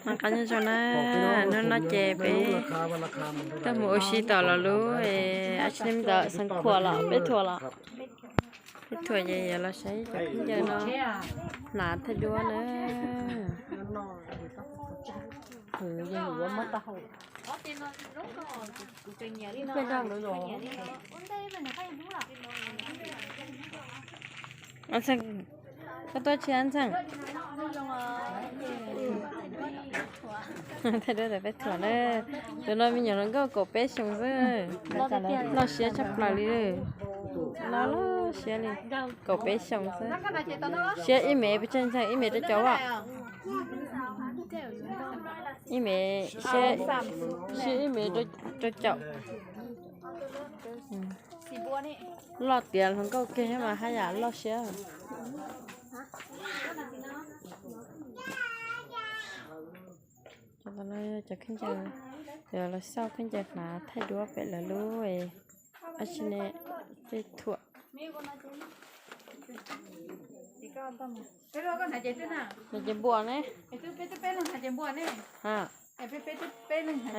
Noj qab nyob zoo na, hnub no ces peb tuaj mus ua si tom los lub, ab tsi ne ntawd xeev khuam los peb thuam los, peb thuam ces yuav los saib cov khaub ncaws no hnav thaij duab na. Koj tuaj tsis Ntxhee? Thaij duab tawm peb thuam na. Tus no me nyuam hluas nkauj kaum peb xyoos xwb, loj siab tshaj plaws li. Loj loj siab li, kaum peb xyoos xwb. Siab ib mev pes tsawg Ntxhee, ib mev rau caum as? Ib mev, siab ib mev rau caum. Loj tiav hluas nkauj kiag mas haj yam loj siab. Cov no cov khaub ncaws, los xauj khaub ncaws hnav thaij duab pem lawv lub, ab tsi ne, tej thuam. Hnav ces npua ne. Hais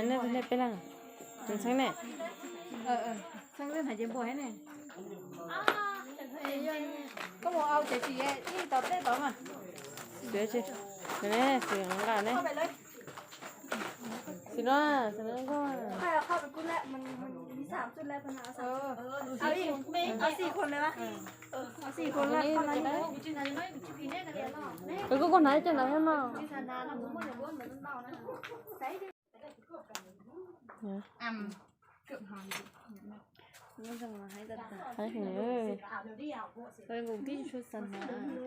nej tus nej peb leeg, tus Ntxhee ne? Xwb ne, xwm nqa ne. Xwm no, xwm no nkauj. Peb kuj kuj hnav cov ntawd thiab mas. Hais heev. Peb tsis hnav cov no.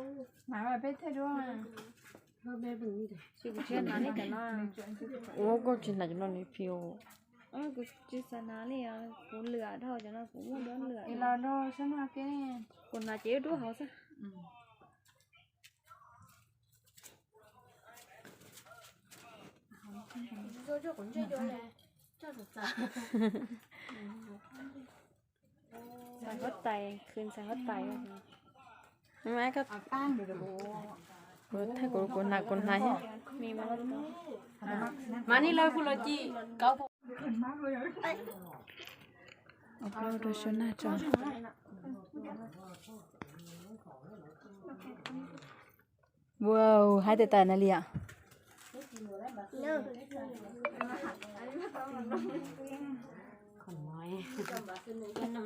Ua koj tsis hnav cov no nws phiu. Kuv tsis xav hnav li, kuv lwam dhau cov no, kuv muaj duab lwam. Kuv hnav ces ib duab hauv xwb. Ntxhais huab tais, khwv ntxhais huab tais. Kuv thaij kuv, kuv hnav, kuv hnav thiab. Mas nej lawv kuv los cim kauv. Ua plaub rau Suab Nag tso. Wow, haib tes tais na li yom.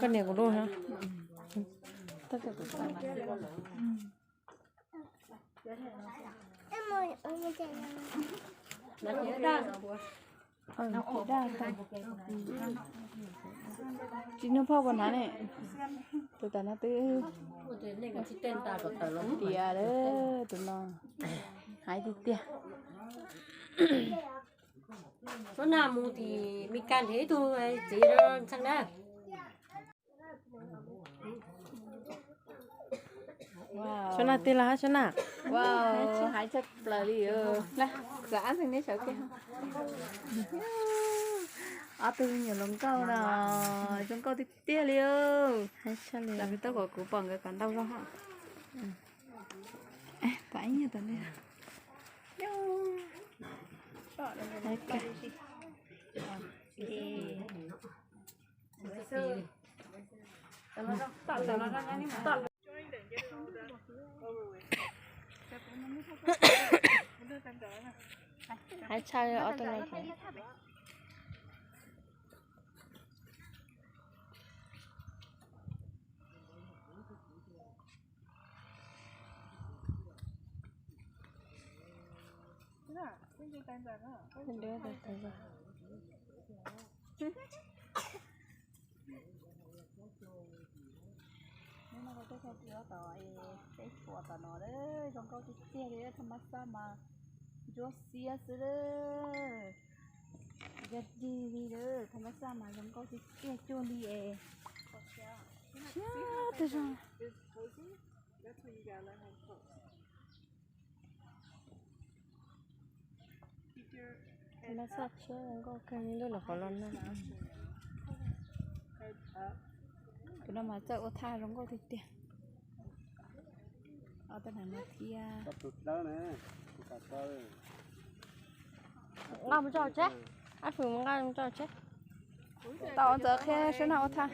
Koj niam kuv lub. Tsis nug phauj puas hnav ne? Tus tas no twb tiav lawm tus no. Haib tiag tiag. Suab Nag mus tim Mes Kas nrhiav ib tug txiv rau Ntxhee na. Suab Nag twg los hab Suab Nag? Haib tshaj plaws li. Ob tug me nyuam hluas nkauj no zoo nkauj tiag tiag li. Haib tshaj li. Los kuv tau kom kuv pom nkawd kom ntau zog. Tam ib nyuag tam ntej. Haib tshaj ob tug no. Hnub no kuv tuaj thaij duab tom teb chaws tom no, zoo nkauj tiag tiag li, thaj ma xaj mas ntsuab xiab xwb. Yog dig li, thaj ma xaj mas zoo nkauj tiag tiag cuag li es. Siab tag zog. Thaj ma xaj siab zoo nkauj kawg li, lub lawv qhov los nag. Tus no mas txawj ua thaj zoo nkauj tiag tiag. Ob tug hnav no thiab. Tus dawb na, tus dawb. Nqa mus tso tseb. Ab, Fwm mus nqa mus tso tseb. Tau ntxawm qhia Suab Nag ua thaj.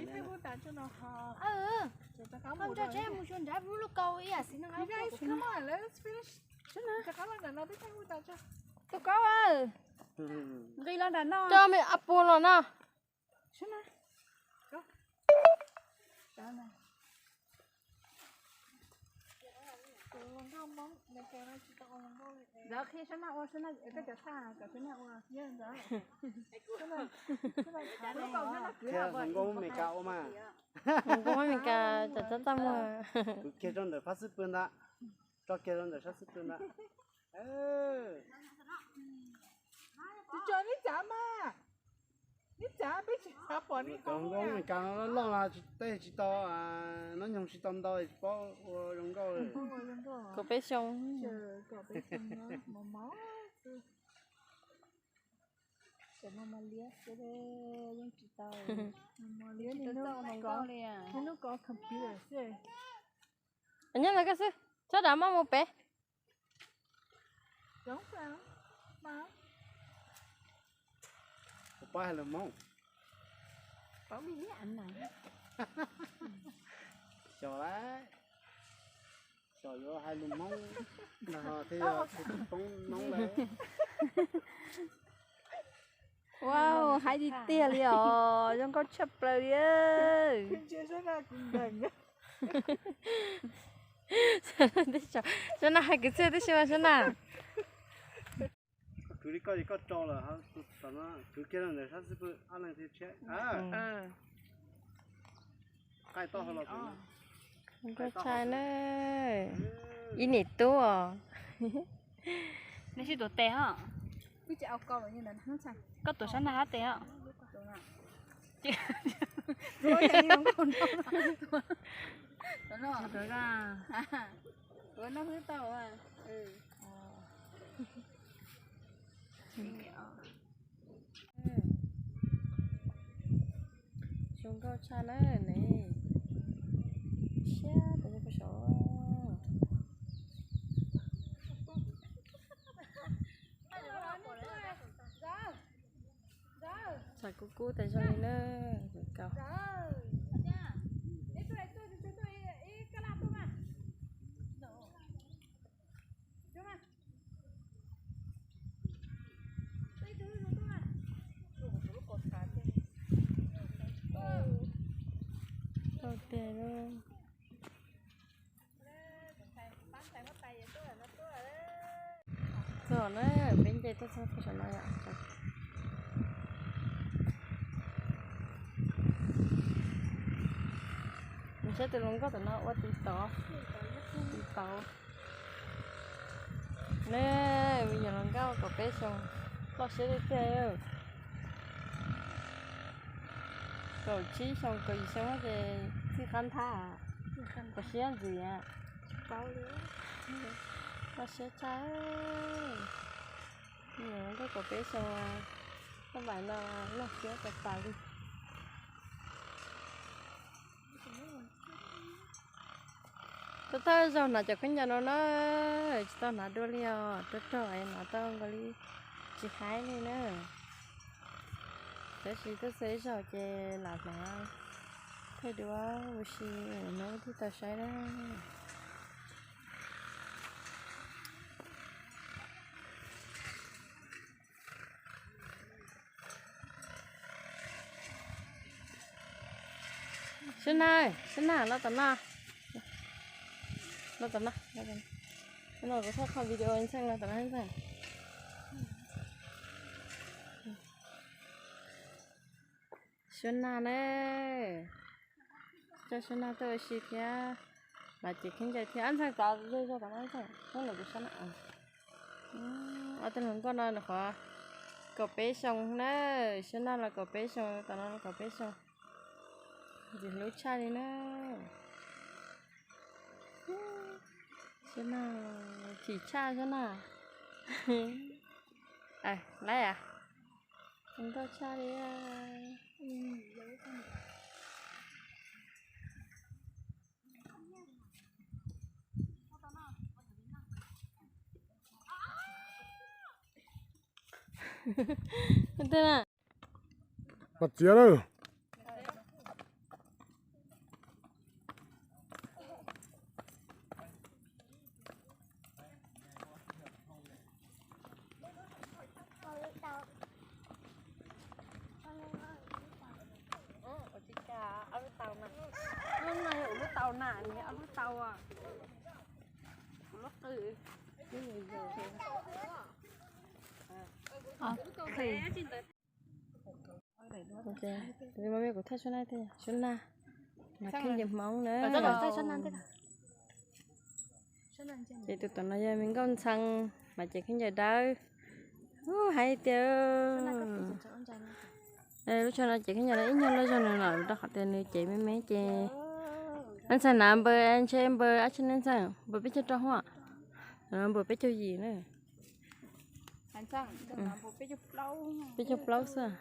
Tus kaub, nqis los nram no. Coj me ab pus los no. Ntawd qhia Suab Nag ua, Suab Nag, koj cov thaj kom Suab Nag ua. Zoo nkauj Mes Kas ua mas. Zoo nkauj Mes Kas cov txaj txaj muag. Kwv kiag rau ntawm phab xwb pw ntag. Tso kiag rau ntawm sab xwb pw ntag. Tsis tso neb cav mas. Neb cav peb tsis xav pom neb. Zoo nkauj Mes Kas no loj loj no tej tsis tau, hnub nyoog tsis tau ntau tsis paub ua zoo nkauj. Kaum peb xyoo. Nyob ntawd koj xwb, txhob dav maj mus pem. Kuv pab hais lus Hmoob. Xyov lawm, xyov yuav hais lus Hmoob no thiaj yog poob noob lawm. Wow, haib tiag tiag li os, zoo nkauj tshaj plaws li. Suab Nag hais kwv txhiaj tib si mas Suab Nag. Kwv li koj es koj rau lawm, kwv kiag rau ntawm sab xwb pw ob leeg thiaj tshiab. Qaij toj hauv los. Zoo nkauj tshaj na. Ib niam tub os. Nej sib tuav tes os. Koj tuav Suab Nag hab tes os. Zoo nkauj tshaj na ne. Siab tas zog puag saud. Tshav kub kub tas zog li na, kuv kaus. Tau tiag lauj. Txog na, peb nce tuaj txog txog saum no yom. Nws saib tus hluas nkauj tom no ua tiv tov, tiv tov. Ne, me nyuam hluas nkauj kaum peb xyoo, loj siab tiag tiag. Kaum tsib xyoo kaum yim xyoo ces txij qab nthab, kho siab ntxiv. Loj siab tshaj. Me nyuam hluas nkauj kaum peb xyoo, loj npaum no loj siab tas tas li. Thawj thawj zaug hnav cov khaub ncaws no na, tsis tau hnav dua li os, rog rog es hnav tau nkaus li tsis haib li na. Tab sis tuaj txog ib zaug ces lam hnav thaij dua ua si, hnub twg tau saib na. Sib nag, sib nag, los tom no. Los tom no, los tom no. No kuv thaij qho video ntxeej los tom no ntxeej. Suab Nag na, coj Suab Nag tuaj ua si thiab, los cev khaub ncaws thiab. Ob ntxeej txav zog zog tom no ntxeej, hnub no kuv Suab Nag. Ob tug hluas nkauj no nws qhuav kaum peb xyoo na, Suab Nag los kaum peb xyoo, tom no los kaum peb xyoo. Ntxim hlub tshaj li na. Suab Nag chim tshaj Suab Nag. Laib as, zoo nkauj tshaj li. Tej na. Mas txiav lawm. Lub no yog lub tau na, ob lub tau. Lub qw. Kuv thaij suab na, suab na, mas kheej ncaws hmoov na. Ces tus tom no yog me nkauj Ntxhee, mas ces kheej ncaws dawb. Ub, hais tias lub tsho no ces kheej ncaws dawb ib nyuag loj zog no los rau qhov tias nws cev me me ces. Ntxhee na npawb ntshe npawb ab tsi ne Ntxhee, npawb peb caug rau huaj, npawb peb caug yim na. Peb caug plaub xwb.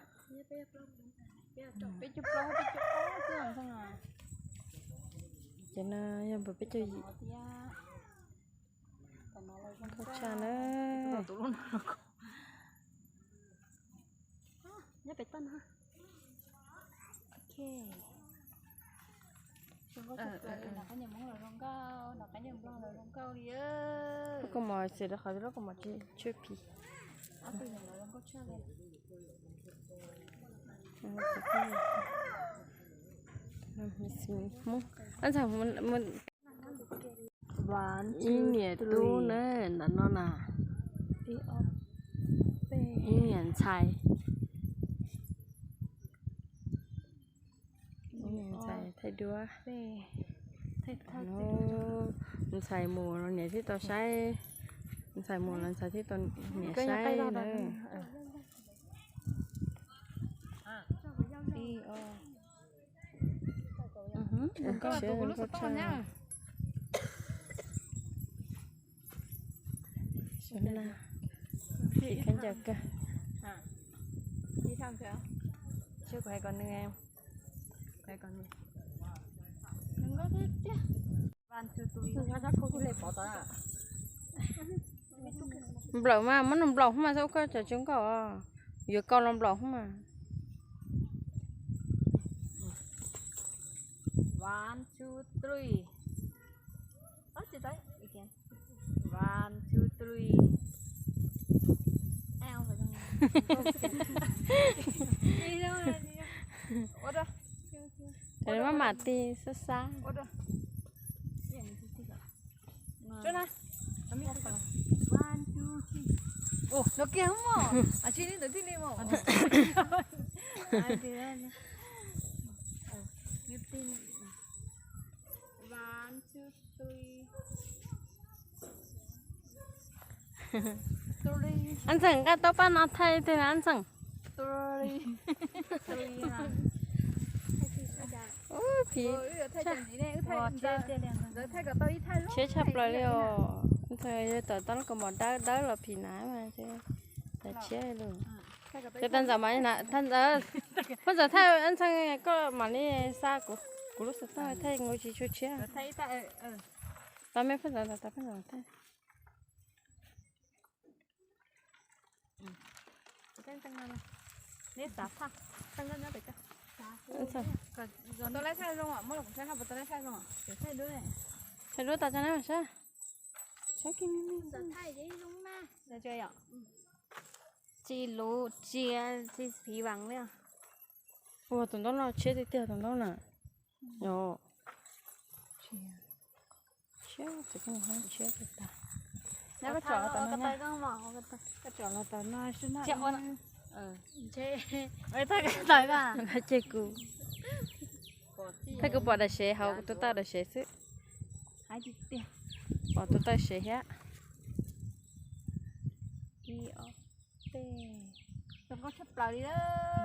Ces no yog npawb peb caug yim. Nkauj tshaj na. Lub kaus mom xim rau qhov lub kaus mom tsis tshuav phim. Hmoob, ib niam tub na, ntawm no na, ib niam ntxhais. Ntxhais thaij duab. Ntxhais mus los niam thiaj tau saib, ntxhais mus los ntxhais thiaj tau niam saib na. Kheej ncaws kawg. Seb kuv hais kom nws, hais kom nws. Nplaum mas muab nws nplaum hub mas xwb, ua koj cov tsis nkauj, yuav koj los nplaum hub mas. One, two, three. One, two, three. Ces maj mam tig xab xab. Ua no kiag mog, tsis li ntawd thiaj li mog. Ab Ntxhee, nqa tau paj no thaij tej na Ab Ntxhee. Phim tshiab tshaj plaws li os. Ntxhee, yog tawm tau lub kaus mom dawb dawb los phim na mas, tshiab li. Ces tag ntxawm mas, tag ntxawm, phoj ntxawm thaij Ab Ntxhee, koj mam li xa kuv lub xov tooj thaij nkaus tsis tshua tshiab. Tau me phoj ntxawm ntawm, tau phoj ntxawm thaij. Thaij duab tas tso na saib. Tsis luv tsia, tsis phiv vaas li. Ua tus ntaub no tshiab tiag tiag tus ntaub na. Yog. Tshiab, txiv koj muag tshiab tiag tag. Koj tsom los tom no, koj tsom los tom no. Ces kuv thaij kuv pom daim sev hauv, kuv tus taw daim sev xwb. Pom tus taw sev thiab. Ib ob peb. Zoo nkauj tshaj plaws li.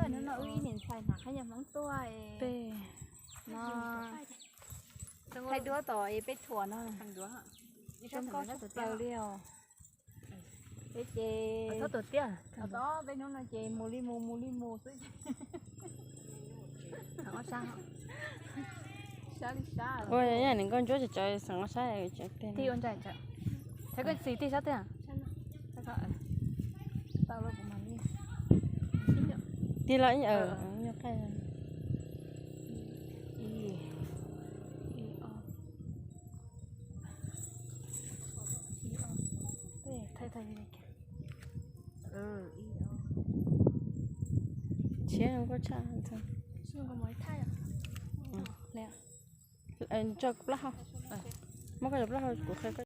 Hnub no wb ib niam ntxhais hnav qhab nyuag Hmoob tuaj no. Thaij duab tom peb thuam no. Zoo nkauj tshaj plaws li os. Peb ces, peb hnub no ces mus li mus mus li mus xwb. Ua yam nws nkauj ntsuab ces cov xeem ob sab. Tig ua ntsais, thaij koj txiv tig sab twg. Tau los kuv mam li. Tig los ib, yog qhaj. Ib, ib, ob, ib, ob. Siab koj tshaj. Tso plaub hau. Muab koj cov plaub hau kuv qhia koj.